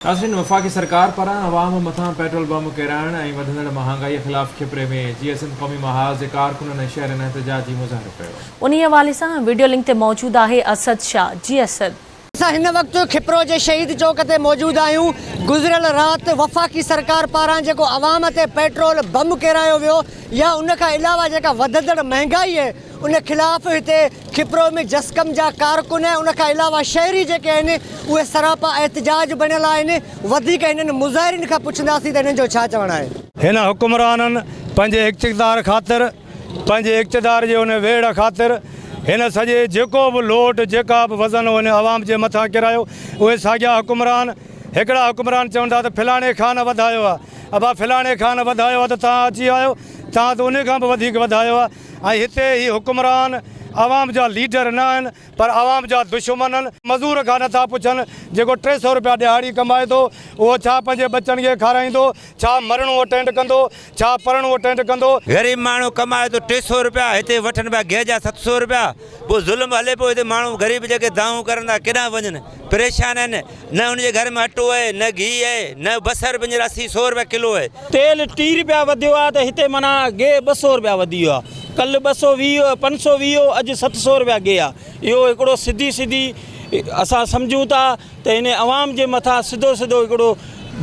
ناظرين وفاقي سرڪار پاران عوام مٿان پيٽرول بم ڪيرائڻ ۽ وڌندڙ مهانگائي خلاف کپري ۾ جيئي سنڌ قومي محاذ جي ڪارڪنن ۽ شهرين احتجاجي مظاهرو ڪيو. انهي حوالي سان وڊيو لنڪ تي موجود آهي اسد شاهه جي اسد. اسان هن وقت کپرو جي شهيد چوڪ تي موجود آهيون، گذريل رات وفاقي سرڪار پاران جيڪو عوام تي پيٽرول بم ڪيرايو ويو يا ان کان علاوه جيڪا وڌندڙ مهنگائي آهي ان خلاف هتي کپرو ۾ جسقم جا ڪارڪن ۽ ان کان علاوه شهري جيڪي آهن اهي سراپا احتجاج بڻيل آهن، وڌيڪ هنن مظاهرين کان پڇنداسين ته هنن جو ڇا چوڻ آهي. هن حڪمرانن پنهنجي اقتدار خاطر پنهنجي اقتدار جي ان ويڙهه خاطر هن سڄي جيڪو به لوڊ جيڪا به وزن هن عوام جي مٿان ڪرايو اهي ساڳيا حڪمران هڪڙا حڪمران چون ٿا ته فلاڻي خان وڌايو آهي ابا فلاڻي خان وڌايو آهي ته توهان اچي ويا آهيو توهان ته انهي کان به وڌيڪ وڌايو آهي. ۽ هتي هي حڪمران عوام جا ليڊر نه آهن پر عوام جا دشمن آهن. مزور کان نٿا پڇن جيڪو 300 روپيا ڏهاڙي ڪمائي ٿو اهو ڇا پنهنجي ٻچن کي کارائيندو، ڇا مرڻو اٽينڊ ڪندو، ڇا پرڻو اٽينڊ ڪندو. غريب ماڻهو ڪمائي ٿو 300 روپيا هتي وٺن پيا گيهه جا 700 روپيا پوء ظلم هلي پيو هتي ماڻهو غريب جيڪي دانهون ڪرن ٿا ڪيڏانهن وڃن پريشان آهن نه هن جي گهر ۾ اٽو آهي نه گيهه آهي نه بصر به هينئر 80 سو روپيا ڪلو آهي. تيل ٽي رپيا وڌيو آهي ته هتي معنيٰ گيهه 200 رپيا وڌي ويو آهي. ڪلهه 220 هو 520 هو اڄ 700 رپيا گيهه آهي. اهو هڪڙو سڌي سڌي اسان سمجهون ٿا ته هن عوام جي مٿان سڌو سڌو هڪڙو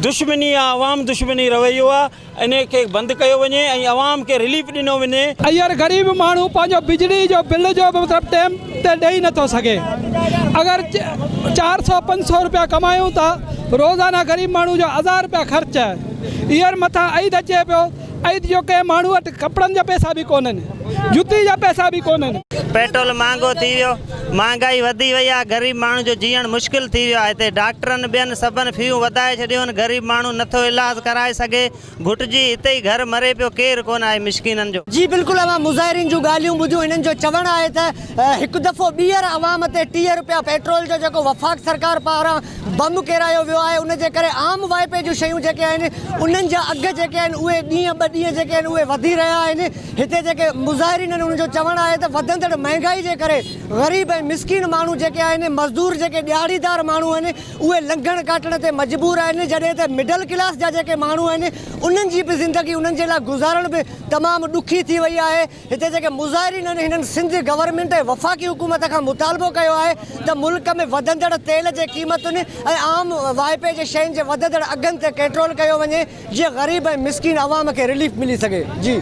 دشمني آهي عوام دشمني رويو آهي. انهي کي بند ڪيو وڃي ۽ عوام کي رليف ڏنو وڃي. ايئر غريب ماڻهو پنهنجو بجلي جو بل جو به مطلب ٽيم تي ڏئي نٿو سگهي اگر 400 500 روپيا ڪمايون ٿا روزانه غريب ماڻهو جو هزار روپيا خرچ آهي ايئر مٿان عيد اچي پيو عيد جو ڪنهن ماڻهو وٽ ڪپڙن جا پئسا به ڪونهن جتي جا پئسا به ڪونهن. پيٽرول مهانگو ٿي ويو، مهانگائي وڌي وئي آهي، غريب ماڻهو جو جيئڻ مشڪل ٿي ويو آهي، هتي ڊاڪٽرن ٻين سڀن فيون وڌائي ڇڏيون آهن، غريب ماڻهو نٿو علاج ڪرائي سگهي، گهٽجي هتي ئي گهر مري پيو، ڪير ڪونه آهي مسڪينن جو. جي بلڪل اوهان مظاهرين جون ڳالهيون ٻڌيون هنن جو چوڻ آهي ته هڪ دفعو ٻيهر عوام تي 30 روپيا پيٽرول جو جيڪو وفاق سرڪار پاران بم ڪيرايو ويو آهي ان جي ڪري عام واهپي جون شيون جيڪي آهن انهن جا اگهه جيڪي آهن اهي ڏينهن ٻه ڏينهن جيڪي آهن اهي وڌي رهيا آهن هتي جيڪي مظاهرين آهن انهن جو چوڻ آهي ته وڌندڙ مهنگائي جي ڪري غريب ۽ مسڪين ماڻهو جيڪي آهن مزدور جيڪي ڏهاڙيدار ماڻهو آهن اهي لنگهڻ ڪاٽڻ تي مجبور آهن جڏهن ته مڊل ڪلاس جا جيڪي ماڻهو آهن انهن جي به زندگي انهن جي لاء گذارڻ به تمام ڏکي ٿي وئي آهي هتي جيڪي مظاهرين آهن هنن سنڌ گورنمينٽ ۽ وفاقي حڪومت کان مطالبو ڪيو آهي ته ملڪ ۾ وڌندڙ تيل جي قيمتن ۽ عام واهپي جي شين جي وڌندڙ اگهن تي ڪنٽرول ڪيو وڃي جيئن غريب ۽ مسڪين عوام کي رليف ملي سگهي جي.